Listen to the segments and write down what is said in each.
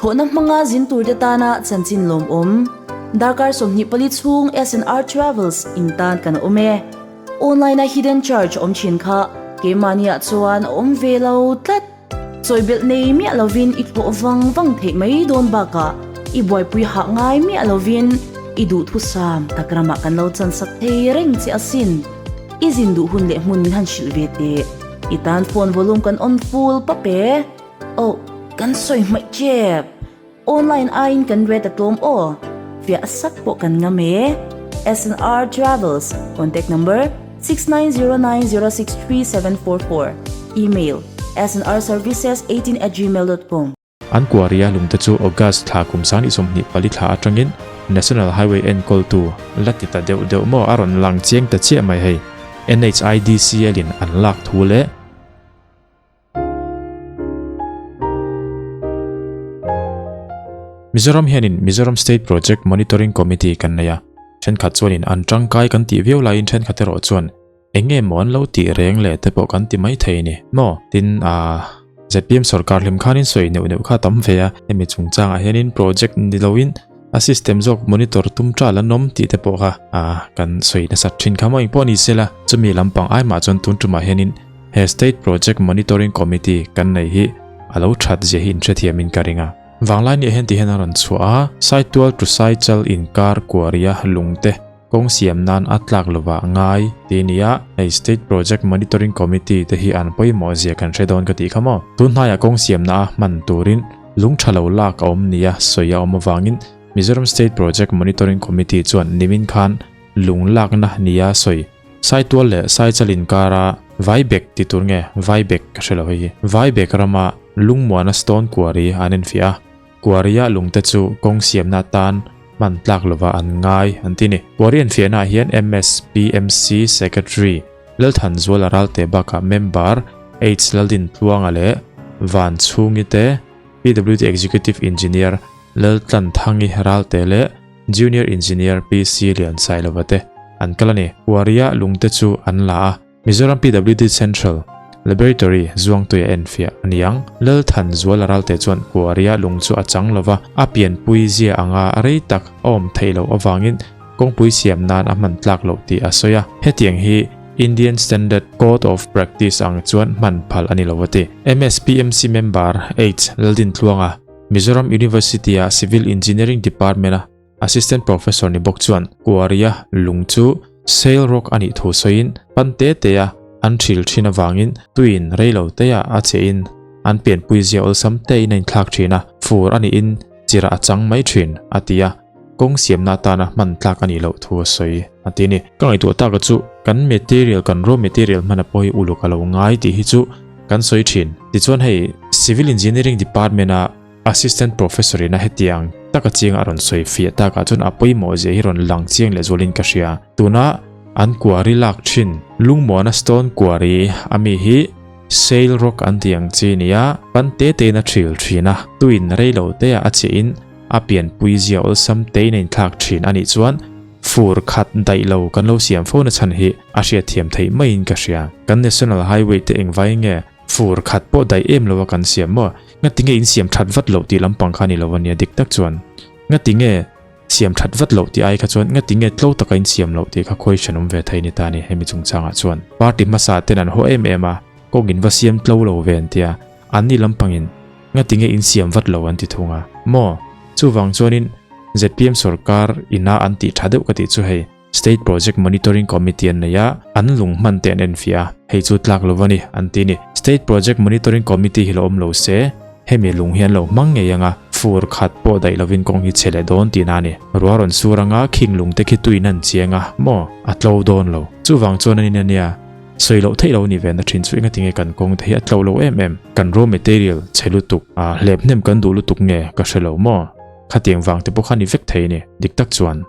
Thlawhna hmanga zin turte tana chanchin lawmawm. Darkar 24 chhung SNR Travels in tan kan awm e. Online a hidden charge awm thin kha keimahniah chuan a awm ve lo tlat. Chawibelh nei miah lovin i thlawh vang vang theih mai dawn bakah i buaipui hah ngai miah lovin i duhthusam tak ramah kan lo chansak thei reng che asin. I zin duh hun leh hmun min han hrilh ve teh. I tan phone volume kan on full pap e. Oh, kan sawi hmaih tep. Online aiin kan rate a tlawm aw. Fiah sak pawh kan ngam e. SNR Travels, contact number, 6909063744, email, snrservices18@gmail.com. An quarry-a lungte chu August thla kum 24 thla atangin National Highway enkawltu la ti ta deuh deuh maw a rawn lang chiang ta chiah mai hei. NHIDCL-in an lak thu leh. Mizoram hianin Mizoram State Project Monitoring Committee kan nei a, thenkhat chuanin an tangkai kan tih viau laiin thenkhat erawh chuan eng nge maw an lo tih reng leh te pawh kan ti mai thei a ni maw? Tin, aa zpm sorkar hlim khanin sawi neuh neuh kha a tam ve a, hemi chungchangah hianin project ni loin a system zawk monitor tum tal an awm tih te pawh kha aa kan sawi nasat thin kha maw engpawh ni sela chumi lampang ai mah chuan tun tumah hianin He State Project Monitoring Committee kan nei hi a lo that zia hi inhrethiamin ka ring a. Vanglai nia hian ti hian a rawn chhuah a, Saitual to Saichal inkar kuaria lungte kawng siam nan a tlak lovah ngai ti nia hei State Project Monitoring Committee te hi an pawimawh zia kan hre dawn ka tih kha maw. Tun hnaiah kawng siamna a hman turin lung tha lo lak a awm nia sawi a awm avangin Mizoram State Project Monitoring Committee chuan nimin khan lung lakna nia sawi Saitual leh Saichal inkara Vaibek ti tur nge Vaibek ka hre lo hei hi. Vaibek rama Lungmuana Stone Quarry an enfiah a, Quarry-ah lungte chu kawng siamna atan hman tlak lova an ngai an ti ni. Quarry enfiahnaah hian MSPMC Secretary Lalthanzuala Ralte bakah member H Laldin Tluanga leh Van Chhungi te, PWD Executive Engineer Laltlanthangi Ralte leh Junior Engineer PC Liansailova te an kal a ni. Quarry-ah lungte chu an la a, Mizoram PWD Central Laboratory Zuangtui a enfiah a ni ang. Lalthanzuala Ralte chuan Quarry-ah lung chu a chang lova, a pianpui zia anga rei tak a awm theih loh avangin kawngpui siam nan a hman tlak loh tih a sawi a. Hetiang hi Indian Standard Code of Practice ang chuan hman phal a ni lo a ti. MSPMC member H Laldintluanga Mizoram University-a Civil Engineering Department-a Assistant Professor ni bawk chuan Quarry-a lung chu Shale Rock a nih thu sawiin pan te te-a an thil thin avangin tuiin rei lo te-ah a chehin an pianpui zia awlsam tein a inthlak thin a, fur a nihin chirah a chang mai thin, a ti a, kawng siamna atana hman tlak a nih loh thu a sawi, a ti a ni. Ka ngaihtuah taka chu kan material, kan raw material hmana pawh hi uluk a lo ngai tih hi chu Kan sawi thin. Tichuan hei Civil Engineering Department-a Assistant Professor ina hetiang taka chiang a rawn sawi fiah takah chuan a pawimawh zia hi rawn lang chiang leh zualin ka hria. Tuna an quarry lak thin Lungmuana Stone Quarry a mi hi Shale Rock an tih ang chi nia pan te tein a thil thin a, tuin rei lo teah a chiahin a pianpui zia awlsam tein a inthlak thin a nih chuan Fur khat daih lo kan lo siam fo na chhan hi a hriatthiam theih maiin ka hria. Kan National Highway te engvai nge fur khat pawh daih em lo a kan siam maw? Ngati nge in siam that vat loh tih lampang kha ni lo a nia dik tak chuan. Ngati nge siam that vat loh tih ai kha chuan ngati nge tlo taka in siam loh tih kha question awm ve thei ni ta ni hemi chungchangah chuan. Party hmasa ten an haw em em a, kawng in va siam tlo lo ve an tia, anni lampangin Ngati nge in siam vat lo an ti thung a maw? Chuvang chuanin zpm sorkar ina an tih tha deuh ka tih chu hei State Project Monitoring Committee an nei a, an lung hman te an enfiah a, hei chu tlak lo va ni an ti ni. State Project Monitoring Committee hi lo awm lo se, hemi lung hi an lo hmang ngei ang a, fur khat pawh daih lovin kawng hi chhe leh dawn tihna a ni. Ruah rawn sur anga khing lung te khi tuin an chiang a maw? A tlo dawn lo. Chuvang chuan an in a nia. Sawi loh theih lo ni ve na thin chu engatinge nge kan kawng te hi a tlo lo em em. Kan raw material chhe lutuk a hlep hnem kan duh lutuk nge ka hre lo maw? Khatiang vang te pawh kha ni vek thei ni dik tak chuan.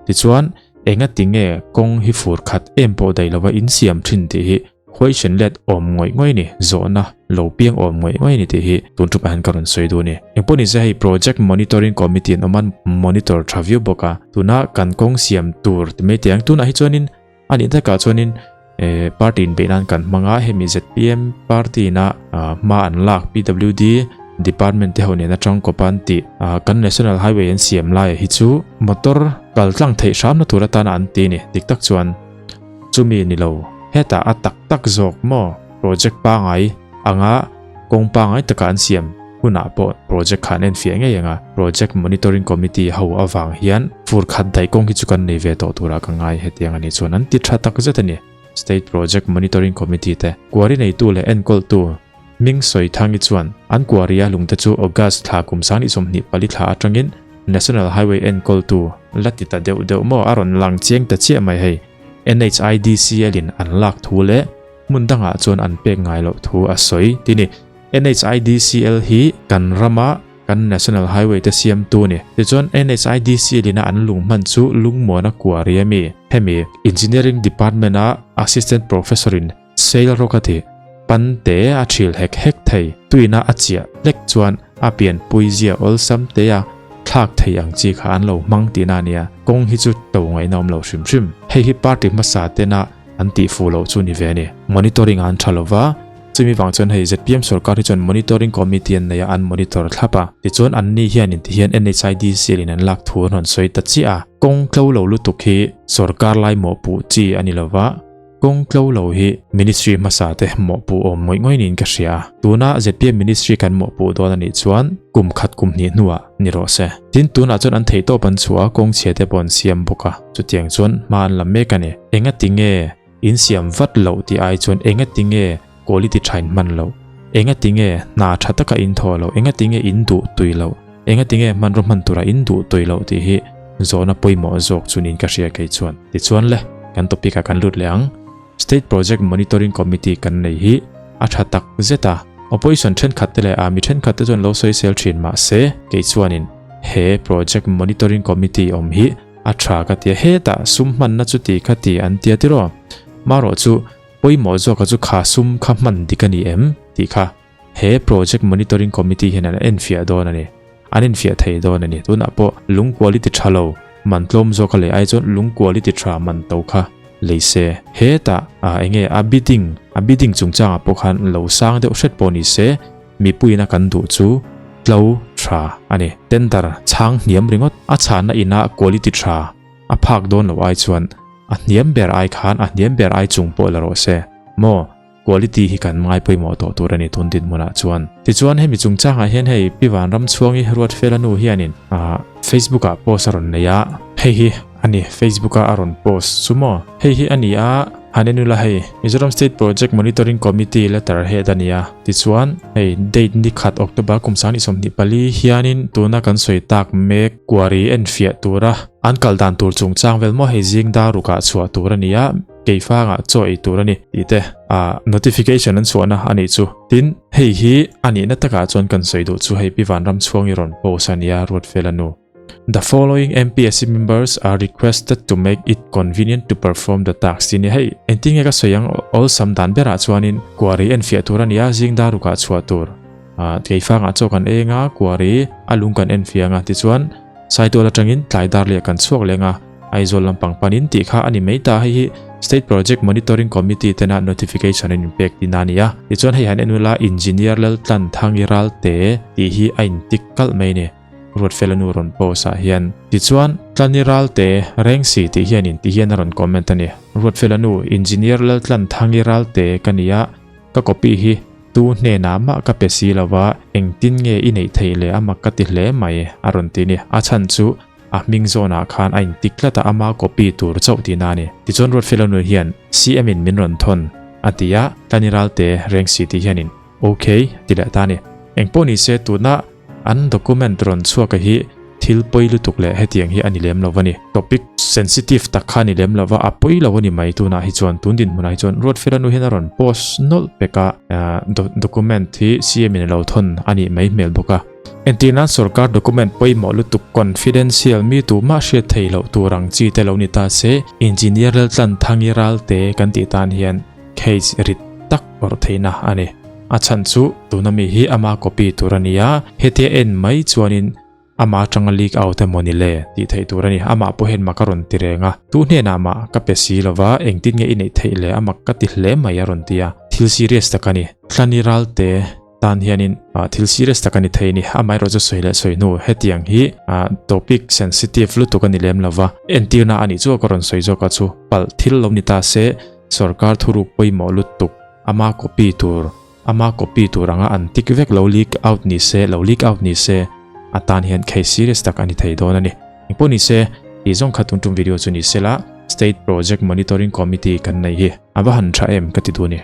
Tichuan engatinge kawng hi fur khat em pawh daih lova in siam thin tih hi question let awm ngawih ngawih ni zawhna lo piang awm ngawih ngawih ni tih hi tun ṭum ah hian ka rawn sawi duh ni. Engpawh ni se hei project monitoring committee an awm a monitor tha viau bawk a tuna kan kawng siam tur ti mai teh ang tunah hi chuanin A nih takah chuanin eh party inbeih nan kan hmang a, hemi zpm party ina hma an lak PWD Department te ho nen atang kawp a an tih kan National Highway an siam laia hi chu motor kal tlang theih hramna tur atana an ti a ni. Dik tak chuan chumi ni lo hetah a tak tak zawk maw project pangai anga kawng pangai taka an siam hunah pawh project kha an enfiah ngei ang a, Project Monitoring Committee ho avang hian fur khat daih kawng hi chu kan nei ve tawh turah ka ngai hetiang a nih chuan an ti tha tak zet a ni. State Project Monitoring Committee te kuari neitu leh enkawltu Hming Sawithangi chuan an kuaria lungte chu August thla kum 2024 thla atangin National Highway enkawltu la ti ta deuh deuh maw a rawn lang chiang ta chiah mai hei. NHIDCL in an lak thu leh hmun dangah chuan an pek ngai loh thu a sawi ti ni. NHIDCL hi kan rama kan National Highway te siamtu a ni. Tichuan NHIDCL ina an lung hman chu Lungmuana Kuari a mi. Hemi Engineering Department a Assistant Professor in Sail rawk a ti. Pan te a thil hek hek thei. Tuina a chiah hlek chuan a pianpui zia awlsam te a thlak thei ang chi kha an lo hmang tihna a nia. Kawng hi chu to ngaihna awm lo hrim hrim. Hei hi party hmasa tena an tih fuh loh chu ni ve a ni. Monitoring an tha lova, chumi vang chuan hei zpm sorkar hi chuan monitoring committee an nei a, an monitor thlap a. Tichuan anni hian in tihian NHIDCL in an lak thu an rawn sawi ta chiah a. Kawng tlo lo lutuk hi sorkar lai mawhpuh chi a ni lova. Kawng tlo lo hi Ministry hmasa te mawhpuh awm ngawih ngawih niin ka hria a. Tuna zpm Ministry kan mawhpuh dawn a nih chuan kum khat kum hnih hnuah ni rawh se. Tin, tunah chuan an theihtawp an chhuah a, kawng chhia te pawh an siam bawk a. Chutiang chuan hma an la mek a ni. Engati nge in siam vat loh tih ai chuan engati nge quality tha in hman loh? Engati nge hna tha taka in thawh loh? Engati nge in duh tui loh? Engati nge hmanraw hman tura in duh tui loh tih hi zawhna pawimawh zawk chu niin ka hria kei chuan. Tichuan le, kan topic ah kan lut leh ang. State Project Monitoring Committee kan nei hi a tha tak zet a. Opposition thenkhat te leh army thenkhat te chuan lo sawisel thin mah se, kei chuanin he Project Monitoring Committee awm hi a tha ka ti a, hetah sum hmanna chu ti kha ti an tia tiraw? Marawh chu pawimawh zawka chu kha sum kha hman dik a ni em tih kha. He Project Monitoring Committee hian an enfiah dawn a ni. An enfiah thei dawn a ni. Tunah pawh lung quality tha lo man tlawm zawk a lei ai chuan lung quality tha man to kha lei se. Hetah ah enge a bidding a bidding chungchangah pawh khan lo sang deuh hret pawh ni se mipuiin a kan duh chu tlo tha a ni. Tender chhang hniam ringawt a chhanna inah quality tha a phak dawn loh ai chuan a hniam ber ai khan a hniam ber ai chung pawh la rawh se. Maw? Quality hi kan ngai pawimawh tawh tur a ni tun dinhmunah chuan. Tichuan hemi chungchangah hian hei Pi Vanramchhuangi Ruatfela nu hianin ah Facebook ah post a rawn nei a, hei hi a ni Facebook a a rawn post chu maw? Hei hi a ni a, han en ula hei Mizoram State Project Monitoring Committee letter head a ni a, tichuan hei date ni khat October kum 2024 hianin tuna kan sawi tak mek quarry enfiah tura an kal dan tur chungchang vel maw hei zing dar rukah chhuah tur a ni a, Keifangah chaw ei tur a ni tih te ah notification an chhuahna a nih chu. Tin, hei hi a nihna takah chuan kan sawi duh chu hei Pi Vanramchhuangi rawn post a nia Ruatfela nu. The following MPSC members are requested to make it convenient to perform the task tih nia hei engtin nge ka sawi ang awlsam dan berah chuanin kuari enfiah tur a nia zing darukah chhuah tur ah Keifangah chaw kan eng a kuari a lung kan enfiah ang a tichuan Saitual atangin tlai dar leh kan chhuak leng a, Aizawl lampang panin tih kha a ni mai ta. Hei hi State Project Monitoring Committee tena notification an inpek tihna a ni a. Tichuan hei han en ula Engineer Laltlan Thangi Ralte tih hi a intik kalh mai a ni. Ruatfela nu rawn post ah hian. Tichuan Tlani Ralte Rengsi tih hianin ti hian a rawn comment a ni. Ruatfela nu Engineer Laltlan Thangi Ralte ka ni a, Ka copy hi tu hnenah mah ka pe si lo va, engtin nge i neih theih le a mak ka ti hle mai, a rawn ti ni. A chhan chu a hming zawnah khan a intik tlat a, ama copy tur chauh tihna a ni. Tichuan Ruatfela nu hian CM in min rawn thawn a ti a, Tlani Ralte reng si tih hianin ok ti leh ta a ni. Engpawh ni se tuna An document rawn chhuak a hi thil pawi lutuk leh hetiang hi a ni lem lo a ni. Topic sensitive tak kha a ni lem lo va, a pawi lo a ni mai tunah hi chuan, tun dinhmunah hi chuan Ruatfela nu hian a rawn post nawlh pek a, document hi CM in a lo thawn a nih mai hmel bawk a. Entir nan sorkar document pawimawh lutuk confidential mi tumah hriat thei loh tur ang chi te lo ni ta se, Engineer Laltlan Thangi Ralte kan tih tan hian case rit tak awrh theihna a ni. A chhan chu tuna mi hi ama copy tur a ni a, hetia en mai chuanin ama atanga leak out emaw ni le tih theih tur a ni. Amah pawh hian mak a rawn ti reng a, tu hnenah mah ka pe si lova engtin nge i neih theih le a mak ka ti hle mai a rawn ti a, thil serious tak a ni. Tlani Ralte. tan hianin thil serious tak a ni thei a ni. Amaherawhchu sawi leh sawi hnu hetiang hi topic sensitive lutuk a ni lem lova, entirna a nih chu ka rawn sawi zawk a chu palh thil lo ni ta se sorkar thuruk pawimawh lutuk ama copy tur ama copy tur anga an tik vek lo leak out ni se lo leak out ni se atan hian case serious tak a ni thei dawn a ni. Engpawh ni se tih zawng kha tun tum video chu ni sela State Project Monitoring Committee kan nei hi a va han tha em ka ti duh a ni.